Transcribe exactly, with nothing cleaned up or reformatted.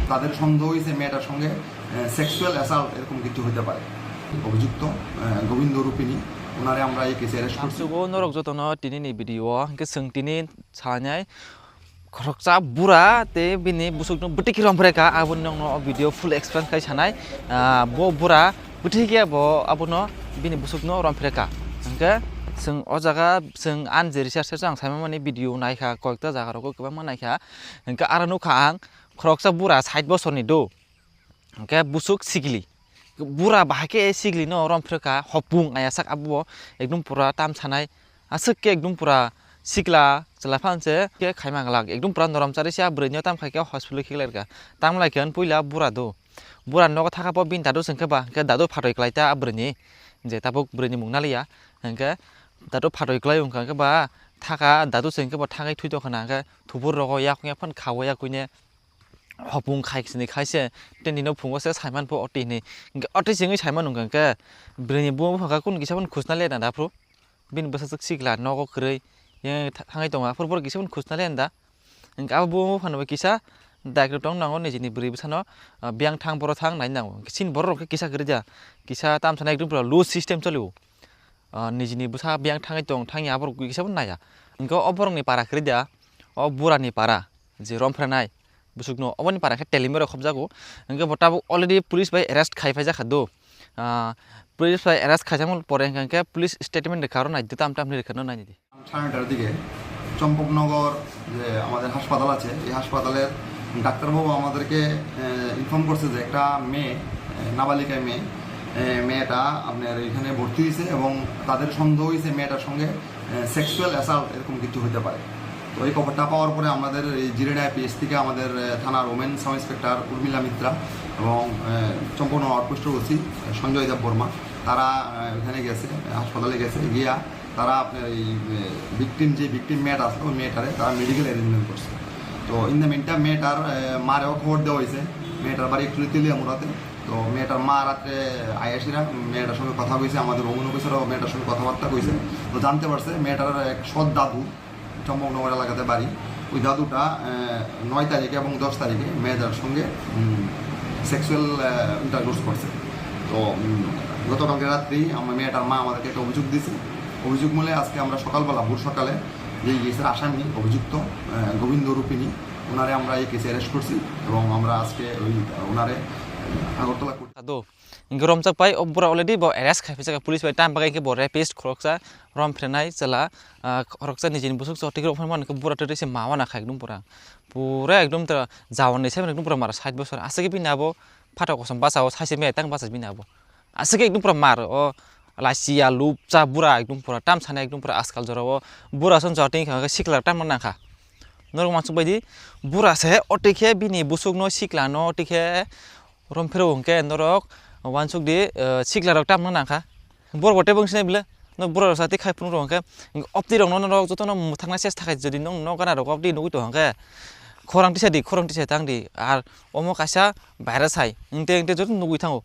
তাদের সন্দেহ হয়েছে মেয়েটার সঙ্গে সেক্সুয়াল অ্যাসাল্ট এরকম কিছু হতে পারে। অভিযুক্ত আহ, গোবিন্দ রূপিণী, ওনারে আমরা এই কেসে অ্যারেস্ট করছি। Hamsugo norok jotono tinini video o, hwnkhe chwng tini sanai khoroksa bura tei bini bwswkno bwtwi khe romphre kha, aboni nokno o video full explain khai sanai. Ah, bo bura bwtwi khe bo abono bini bwswkno romphre kha. Hwnkhe chwng o jaga chwng ani je research se ang saimani video naikha, koyekta jaga rogo kwbangma naikha. Hwnkhe aro nukha ang khoroksa bura sait bosorni do. Hwnkhe bwswk sikli. Bura bahai khe sikli no romphre kha, hopung ayasak abo ekdum pura tam sanai. Aswk khe ekdum pura sikla chwla phan se khe khaima glak. Ekdum pura norom chari se a bwrwi no tam khai khe hospital khe lai kha. Tam lai khe puila bura do. Bura nogo thaka po bini dadu se hwnkhe ba, hwnkhe dadu phatoi klai ta a bwrwi ni. Je tabuk bwrwi ni mung naliya. Hwnkhe dadu phatoi klai wngkha hwnkhe ba thaka dadu se hwnkhe ba thangai thwi tongkha na hwnkhe thubur rogo yakung ya phan khawi yakung ne. Hopung khai sini khai se, tei nino phungo se saiman pho oti hinwi. Hwnkhe oti singwi saiman wngkha hwnkhe, bwrwini buma buphang kha kunu kisa phano khusna le na da phru. Bini bwsajwk sikla nogo kwrwi, ye tha-, thangwi tongo, aphuru borok kisa phano khusna le na da. Hwnkhe abo buma buphang no kisa daikro tong nango nijini bwrwi bwsano, ah, biyang thang boro thang nai nango. Chini borok rok khe kisa kwrwi da, kisa tamsa nai ekdum pura loose system choli o. Ah, nijini bwsa biyang thangwi tong thangya aborok kisa phano naiya. Hwnkhe o borokni para kwrwi da, o burani para. Je romphrenai bwswkno oboni para khe telimero khobjago. Hwnkhe bo tabuk already police bai arrest khai phaijakha do. Ah, police bai arrest khaijakmani pore hwnkhe police statement rwkha, aro naidi tam tamni rwkha no naidi. সাড়ে নটার দিকে চম্পকনগর যে আমাদের হাসপাতাল আছে, এই হাসপাতালের ডাক্তারবাবু আমাদেরকে ইনফর্ম করছে যে একটা মেয়ে, আহ, নাবালিকা মেয়ে, আহ, মেয়েটা আপনার এখানে ভর্তি হয়েছে এবং তাদের সন্দেহ হয়েছে মেয়েটার সঙ্গে সেক্সুয়াল অ্যাসাল্ট এরকম কিছু হতে পারে। তো এই খবরটা পাওয়ার পরে আমাদের এই জিরেডাঙ্গা পিএস থেকে আমাদের, আহ, থানার ওমেন সাব ইন্সপেক্টর উর্মিলা মিত্রা এবং, আহ, চম্পকনগর আউটপোস্টের ওসি সঞ্জয় দেব বর্মা, তারা, আহ, ওখানে গেছে, হাসপাতালে গেছে, গিয়া তারা আপনার এই, আহ, ভিকটিম, যে ভিকটিম মেয়েটা আছে, ওই মেয়েটারে তারা মেডিকেল অ্যারেঞ্জমেন্ট করছে। তো ইন দ্য মিনটাইম মেয়েটার, আহ, মারেও খবর দেওয়া হয়েছে, মেয়েটার বাড়ি একটু তেলিয়ামুড়াতে। তো মেয়েটার মা রাত্রে আয়াসিরা মেয়েটার সঙ্গে কথা কইছে, আমাদের ওমেন অফিসারও মেয়েটার সঙ্গে কথাবার্তা কইছে। তো জানতে পারছে মেয়েটার এক সৎ দাদু চম্পকনগর এলাকাতে বাড়ি। ওই দাদুটা, আহ, নয় তারিখে এবং দশ তারিখে মেয়েটার সঙ্গে, উম, সেক্সুয়াল, আহ, ইন্টারকোর্স করছে। তো, উম, গতকালকে রাত্রেই আমার মেয়েটার মা আমাদেরকে একটা অভিযোগ দিয়েছে। অভিযোগ মূলে আজকে আমরা সকালবেলা, ভোর সকালে যে কেসের আসামি অভিযুক্ত, আহ, গোবিন্দ রূপিণী, ওনারে আমরা এই কেসে অ্যারেস্ট করছি এবং আমরা আজকে ওই, আহ, ওনারে, আহ, Agartala court Ado, hingke romchak pai, o bura already bo arrest khai phaijak police bai, tam bagwi hingke bo rapist khoroksa, romphrenai chwla, ah, khoroksa nijini bwswk choti rok phano hingke bura twi twi se ma wana khai ekdum pura. Pura ekdum tra jawani se ekdum pura mara sait bosor. Aswk bini abo phatok kosom basa o saise me tang basa bini abo. Aswk ekdum pura mar o lachiya lupcha bura ekdum pura tam sana ekdum pura askal jora o bura son joti hingke sikla tam nangkha. Norok mansuk baidi bura se oti khe bini bwswk no sikla no oti khe Rom phiro hwnkhe norok uansuk di, eh, sikla rok tamno nangkha. Borok bo tei bwswk nai bwle, no borok rok sa tei khai phunuk rok hwnkhe, opti rok no norok jotono mwthangna chesta khai, jodi nwng nok gana rok opti nugwi tong hwnkhe, khorang tisa di, khorang tisa tang di, ar omo kaisa virus hai, wngte wngte joto nugwi thango.